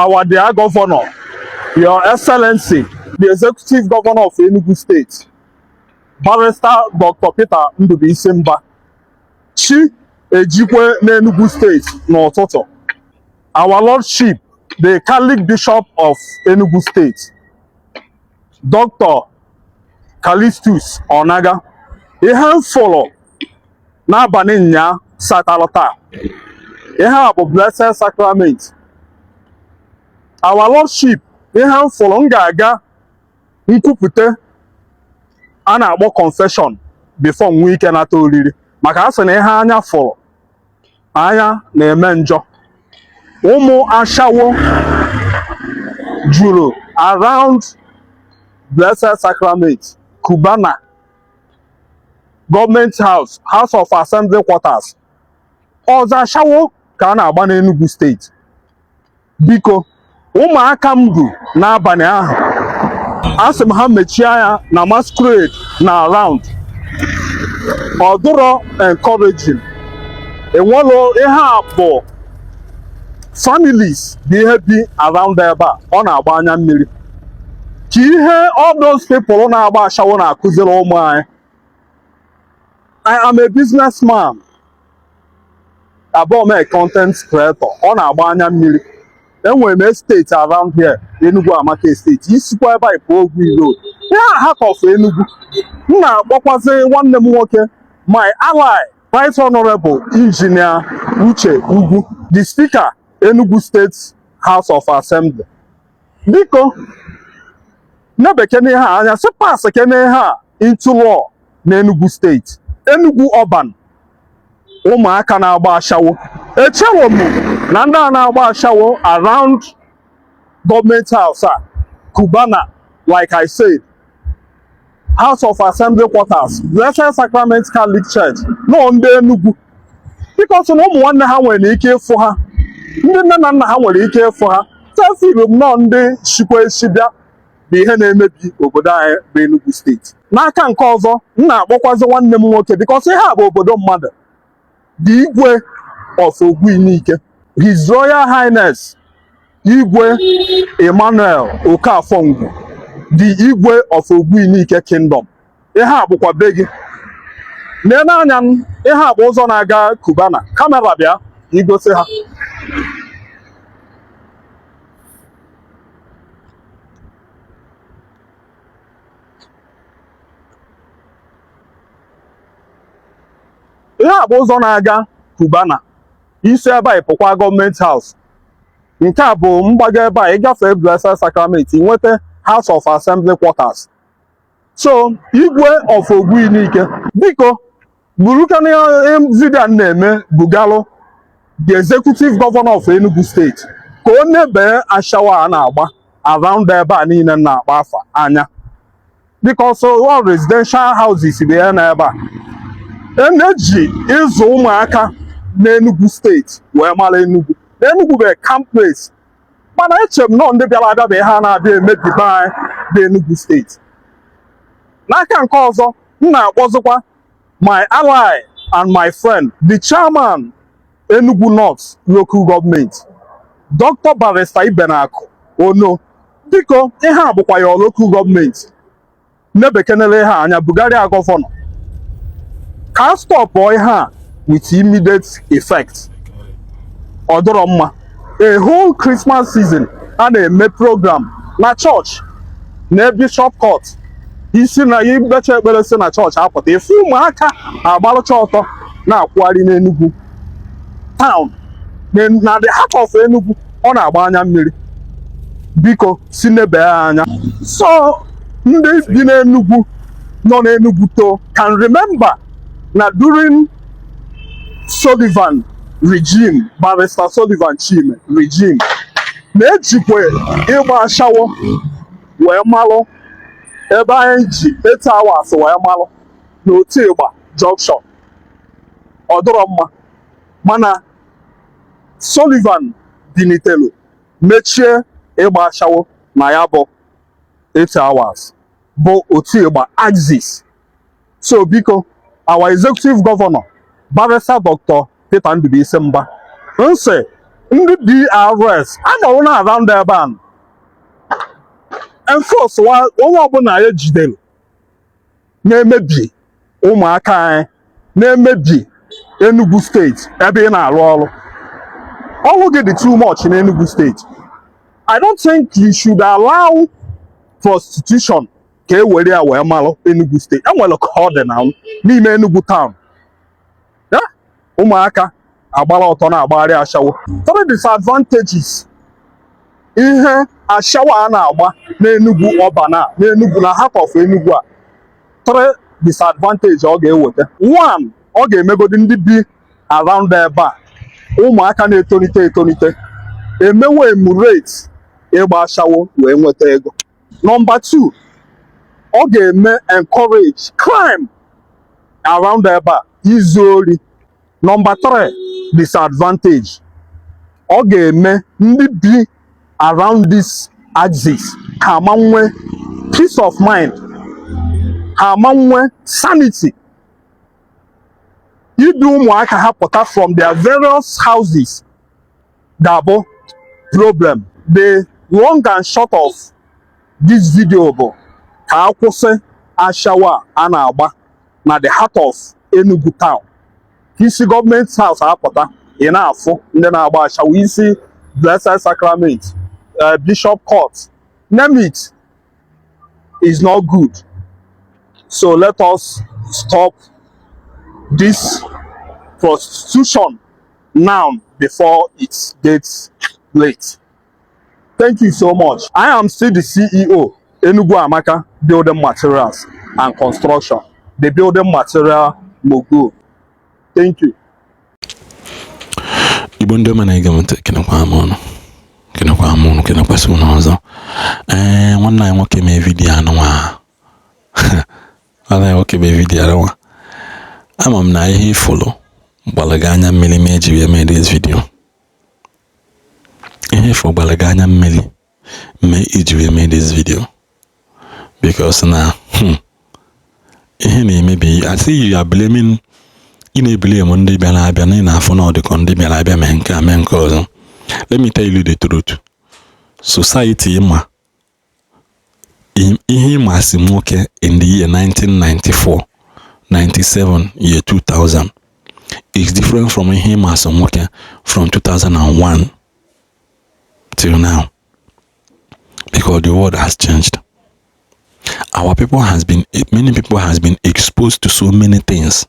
Our dear governor, Your Excellency, the Executive Governor of Enugu State, Barrister Dr. Peter Ndubuisi Mbah, chi ejikwe n'Enugu State n'ụtụtụ. Our Lordship, the Catholic Bishop of Enugu State, Dr. Callistus Onaga, ihe m fụrụ n'abalị nnyaa satalụ taa, ihe a bụ Blessed Sacrament. Our Lordship, ihe m fụrụ, m ga-aga nkwupụta a na-akpọ confession before m nwee ike nata oriri, maka a sị na ihe anya fụrụ anya na-eme njọ. Ụmụ ashawo juru around Blessed Sacrament, Cubana, Government House, House of Assembly quarters. Ọzọ ashawo ka a na-agba n'Enugu Steeti. Biko, ụmụaka m bu n'abalị ahụ, asị m ha mechie anya na masquerade na around. Ọ dụrọ encouraging. Enwelo ihe a bụ families bụ ihe bi around ebe a, ọ na-agba anya mmiri. Ka ihe all those people na-agba ashawo na-akụziri ụmụ anyị. I am a businessman. Abụọ m a content creator. Ọ na-agba anya mmiri. Enwere m estate around here, Enugu Amaka Estate. Isikwa ebe a pụọ Ogui Road. Ihe a heart of Enugu. M na-akpọkwazi nwanne m nwoke, my ally, Right Honorable Engineer Uche Ugwu, the Speaker, Enugu State House of Assembly. Biko, nebekene ihe a anya, sị pass kene ihe a into law n'Enugu Steeti. Enugu Urban, ụmụaka na-agba ashawo. Echere m na ndị a na-agba ashawo around Government House a, Cubana, like I said, House of Assembly quarters, Blessed Sacrament Catholic Church, nọ ndị Enugu. Because na ụmụ nwanne ha nwere ike ịfụ ha, ndị nne na nna ha nwere ike ịfụ ha. Tefiru m nọ ndị shikwa esi bịa bụ ihe na-emebi obodo anyị bụ Enugu Steeti. N'aka nke ọzọ, m na-akpọkwazi nwanne m nwoke, because ihe a bụ obodo mmadụ, the Igwe of Ogui-Nike, His Royal Highness Igwe Emmanuel Okafor Ngwu, the Igwe of Ogui-Nike Kingdom. Ihe a bụkwa be gị. Lee n'anya m, ihe a bụ ụzọ na-aga Cubana. Camera bịa igosi ha. Ihe a bụ ụzọ na-aga Cubana. Isi ebe a pụkwa Government House. Nke a bụ mgbago ebe a ịgafe Blessed Sacrament, nweta House of Assembly quarters. So Igwe of Ogui-Nike, biko burukana video m na-eme bugalụ the Executive Governor of Enugu State ka o nebee ashawa a na-agba around ebe a niile na-akpa afa anya, because all residential houses bụ ya na ebe a eneji ịzụ ụmụaka n'Enugu Steeti wee mara Enugu. Enugu bụ a calm place, mana eche m nọ ndị bịara abịa bụ ihe a na-abịa emebi be anyị bụ Enugu Steeti. N'aka nke ọzọ, m na-akpọzikwa my ally and my friend, the chairman, Enugu North Local Government, Dr. Barrister Ibenakụ Ono. Biko, ihe a bụkwa ya local government, nebekenere ihe anya bugharịa governor ka a stopụọ ihe a with immediate effect. Ọ dọrọ mma, a whole Christmas season a na-eme program na church na Bishop Court, isi na ikpecha ekpere si na chọọchị apụta, ife ụmụaka agbalụcha ọtọ na-akwụgharị n'Enugu town, na the heart of Enugu. Ọ na-agba anya mmiri. Biko, si nebe ya anya. So ndị bi n'Enugu, nọ n'Enugu too, can remember na during Sullivan regime, Barrister Sullivan Chime regime, na-ejikwa ịgba ashawo wee malụ ebe anyị ji 8 hours wee malụ n'otu ịgba junction. Ọ dọrọ mma, mana Sullivan binitelu mechie ịgba ashawo na ya bụ 8 hours bụ otu ịgba axis. So biko, our Executive Governor, Barrister Dr. Peter Ndubuisi Mbah, nsị Ndị DRS anọrọ na around ebe a enforce wa onye ọbụla ejidere na-emebi ụmụaka anyị, na-emebi Enugu Steeti ebe ị na-arụ ọrụ. Ọrụ gị dị too much n'Enugu Steeti. I don't think you should allow prostitution ka e were ya wee malụ Enugu Steeti. Enwere ka ọ dị na n'ime Enugu town ya, ụmụaka agbara ọtọ na-agbagharị ashawo. Three disadvantages ihe ashawo a na-agba n'Enugu ọbana, n'Enugu, na heart of Enugu a, three disadvantage ọ ga-eweta. One, ọ ga-emegodi ndị bi around ebe a, ụmụaka na-etolite etolite emewe emulate ịgba ashawo wee nweta ego. Number two, ọ ga-eme encourage crime around ebe a, izu ori. Number three disadvantage, ọ ga-eme ndị bi around this axis ha ama nwe peace of mind, ha ama nwe sanity. Idu ụmụaka ha pụta from their various houses ga-abụ problem. The long and short of this video bụ ka a kwụsị ashawo a na-agba na the heart of Enugu town. Isi Government House apụta, ị na-afụ ndị na-agba ashawo. Isi Blessed Sacrament, Bishop Court, name it, is not good. So let us stop this prostitution now before it gets late. Thank you so much. I am still the CEO, Enugu Amaka Building Materials and Construction, the building material mogul. Thank you. Igbo ndị ọma na-ege m ntị, kenekwa m ọnụ, kenekwa m ụnụ, kenekwasị ụnụ ọzọ. Ee, nwanne anyị nwoke mee video anụnwa, nwanne anyị nwoke mee video anụnwa. Ama m na ihe ifụlụ gbara gị anya mmiri ma eji wee mee this video. Ihe ifụ gbara gị anya mmiri mee iji wee mee this video, because na ihe na-emebi. I see you are blaming, ị na-eblame ndị bịara abịa na ị na-afụ na ọ dịkọ ndị bịara abịa mee nke a, mee nke ọzọ. Let me tell you the truth. Society, ịma ihe ịmasị nwoke in the year 1994, 97, year 2000 is different from ihe ịmasị nwoke from 2001 till now, because the world has changed. Our people has been, many people has been exposed to so many things,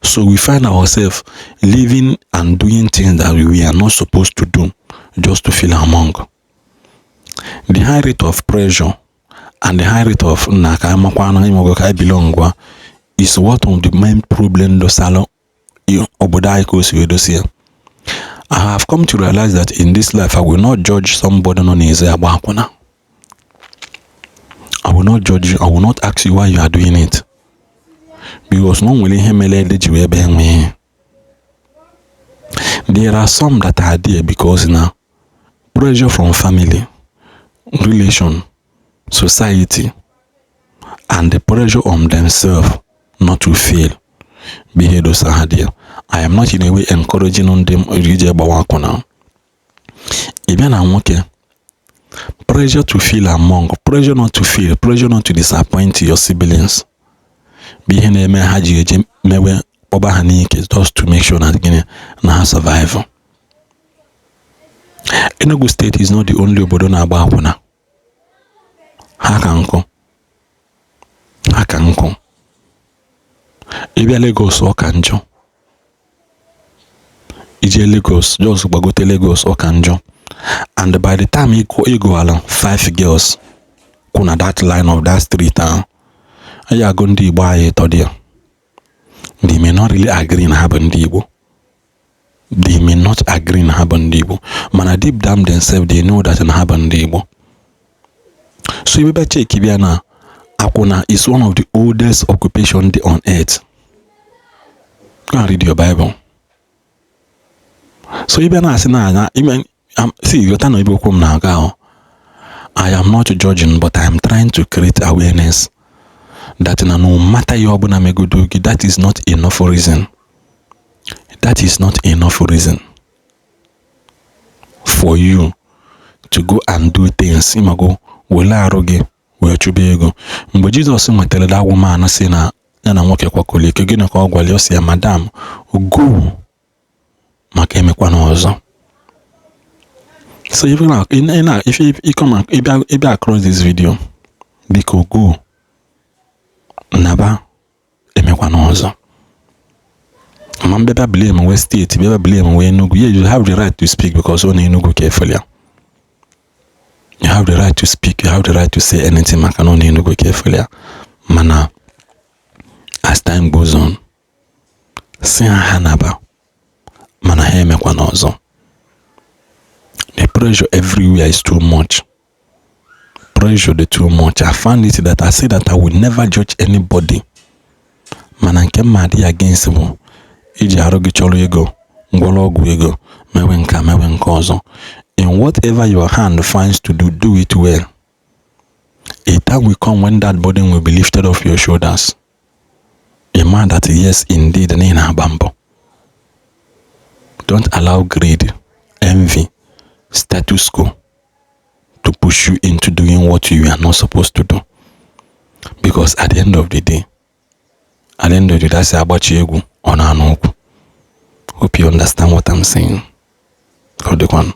so we find ourselves living and doing things that we are not supposed to do just to feel among. The high rate of pressure and the high rate of na ka amakwa na ịmago ka belong gwa is what of the main problem dosalụ obodo anyị ka o si wee dosie. I have come to realize that in this life I will not judge somebody nọ n'ezi agba akwụna. I will not judge you. I will not ask you why you are doing it, because na o nwere ihe mere ede ji wee bee nwee. There are some that are there because na pressure from family, relation, society and the pressure on themselves not to fail bụ ihe dosa ha there. I am not in a way encouraging ndị ije gbawa akwụna. Ị bịa na nwoke, pressure to feel among, pressure not to fail, pressure not to disappoint your siblings bụ ihe na-eme ha ji eje mewe kpọba ha n'ike just to make sure na gịnị na ha survive. Enugu State is not the only obodo na-agba akwụna. Ha ka nkụ, ha ka nkụ. Ịbịa Lagos, ọ ka njọ. Ije Lagos, just gbagote Lagos, ọ ka njọ. And by the time ịgụala five girls kwụ na that line of that street ahụ, anyị agụ ndị Igbo anyị ịtọ dị ya. They may not really agree na ha bụ ndị Igbo. They may not agree na ha bụ ndị Igbo, mana deep down themselves they know that na ha bụ ndị Igbo. So ebe check bịa na akwụna is one of the oldest occupation dị on earth. Go and read your Bible. So ị bịa na-asị na anya ime see, ghọta na ebe okwu m na-aga ahụ. I am not judging, but I am trying to create awareness that na no matter ihe ọbụla megodo gị, that is not enough reason. That is not enough reason. For you to go and do things, ịmago, wele arụ gị wee chụba ego. Mgbe Jizọs nwetara that woman si na ya na nwoke kwakọrọ ike, gịnị ka ọ gwara ya? Ọ sị ya, "Madam, go, maka emekwana ọzọ." So even na if you come, ịbịa across this video, biko go, naba, emekwana ọzọ. Ma mbịa blame wee steeti, bịa blame wee Enugu, yeah, you have the right to speak because ọ na Enugu ka efeli ya. You have the right to speak, you have the right to say anything maka na ọ na Enugu ka efeli ya. Mana as time goes on, si ha ha naba, mana ha emekwana ọzọ. The pressure everywhere is too much. Pressure dị too much. I found it that I say that I will never judge anybody, mana nke mma adịghị against bụ iji arụ gị chọrọ ego, ngwọrọ ọgwụ ego, mewe nke, mewe nke ọzọ. In whatever your hand finds to do, do it well. A time will come when that burden will be lifted off your shoulders. A man that, yes, indeed, na ị na-agba mbọ. Don't allow greed, envy, status quo to push you into doing what you are not supposed to do, because at the end of the day, at the end of the day, asị agbachi egwu ọ na-anụ ụkwụ. Hope you understand what I'm saying. Ka ọ dịkwanụ.